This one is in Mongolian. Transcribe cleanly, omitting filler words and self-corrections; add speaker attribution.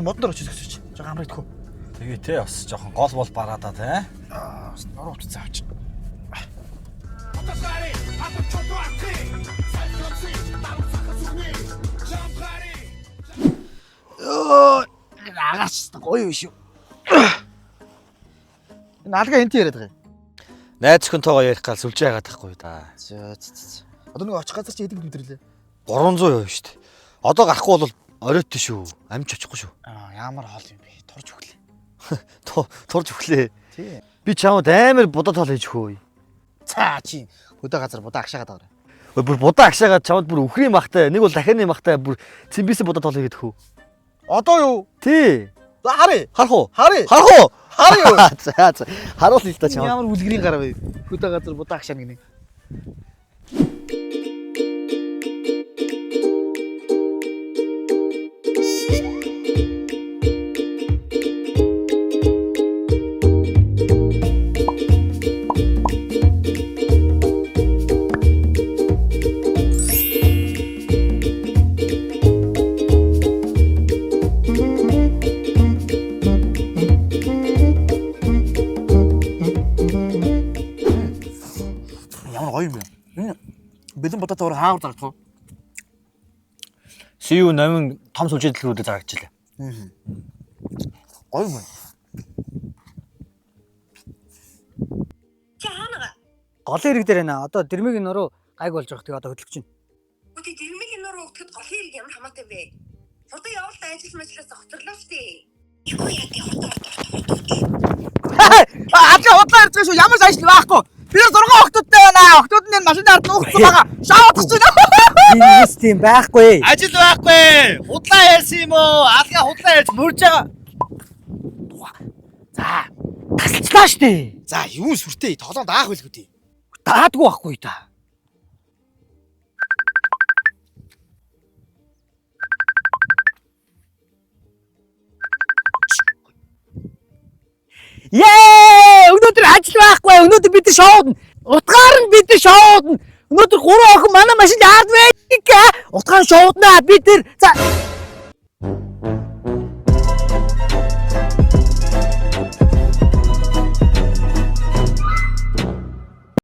Speaker 1: тэр модон дээр очиж зогсооч. Жог амраг идэхүү.
Speaker 2: Тэгээ те бас жоохон гол бол бараадаа те.
Speaker 1: Аа, нуруу утцсан авч. Йоо, агаач гоё юм шүү. Энэ алга энт яриад байгаа юм.
Speaker 2: Найз зөвхөнтэйгоо ярих гал сүлжээ яагаад тахгүй да.
Speaker 1: За за за. Одоо нэг очих газар чи хэдэг мэдэрлээ.
Speaker 2: 300% шүү дээ. Одоо гарахгүй бол оройттой шүү. Амж очихгүй шүү.
Speaker 1: Аа, ямар хоол юм бэ? Турж өглөө.
Speaker 2: Турж өглөө.
Speaker 1: Тий.
Speaker 2: Би чамд амар будаа тоол хийж өгөө.
Speaker 1: За чи хөдөө газар будаа агшаагаад байгаа.
Speaker 2: Ой бүр будаа агшаагаад чамд бүр үхрийн махтай, нэг бол дахианы махтай бүр цэмбисэн будаа тоол хийгээд өгөө.
Speaker 1: Одоо юу?
Speaker 2: Тий.
Speaker 1: За харъя.
Speaker 2: Харах уу?
Speaker 1: Харъя.
Speaker 2: Харах уу?
Speaker 1: Харъя юу?
Speaker 2: За за. Харуул л та чамд.
Speaker 1: Ямар үлгэрийн гар вэ? Хөдөө газар будаа агшаана гинэ. Ямар гоё юм бэ? Энэ бэлэн будаатай өөр хаагаар зарагдах уу?
Speaker 2: CU 8 том сүлжээ дэлгүүрээр зарагчлаа.
Speaker 1: Гоё юм байна.
Speaker 3: Чи хаана га?
Speaker 4: Голын хэрэг дээр байна. Одоо дэрмигийн нуруу гайг болж байгаа. Тэгээ одоо хөдлөж байна.
Speaker 3: Үгүй дэрмигийн нуруу өгөхөд голын хэрэг ямар хамаатай вэ? Хурдан явуултаа ажил мэжлээс хоцорлоо штэ. Юу яа тий хурдан хурдан хурдан.
Speaker 1: Алга худлаа ярьж байгаа шүү. Ямар ч ажил байхгүй. Би 6 охтуудтай байна. Охтууд нь машины ард нь угтсан байгаа. Шоудах чинь.
Speaker 4: Ийм тийм байхгүй.
Speaker 2: Ажил байхгүй. Худлаа ярьсан юм уу? Алга худлаа ярьж мөрж байгаа.
Speaker 1: За.
Speaker 4: Тасалчлаа штэ.
Speaker 1: За, юу сүртэй? Тоглоом даах байлгүй дээ.
Speaker 4: Даадгүй байхгүй та. Ее! Өнөөдөр ажил байхгүй. Өнөөдөр бид нар шоудна. Утгаар нь бид нар шоудна. Өнөөдөр гурван охин манай машинд яад вэ? Утгаар нь шоуднаа. Бид нар за.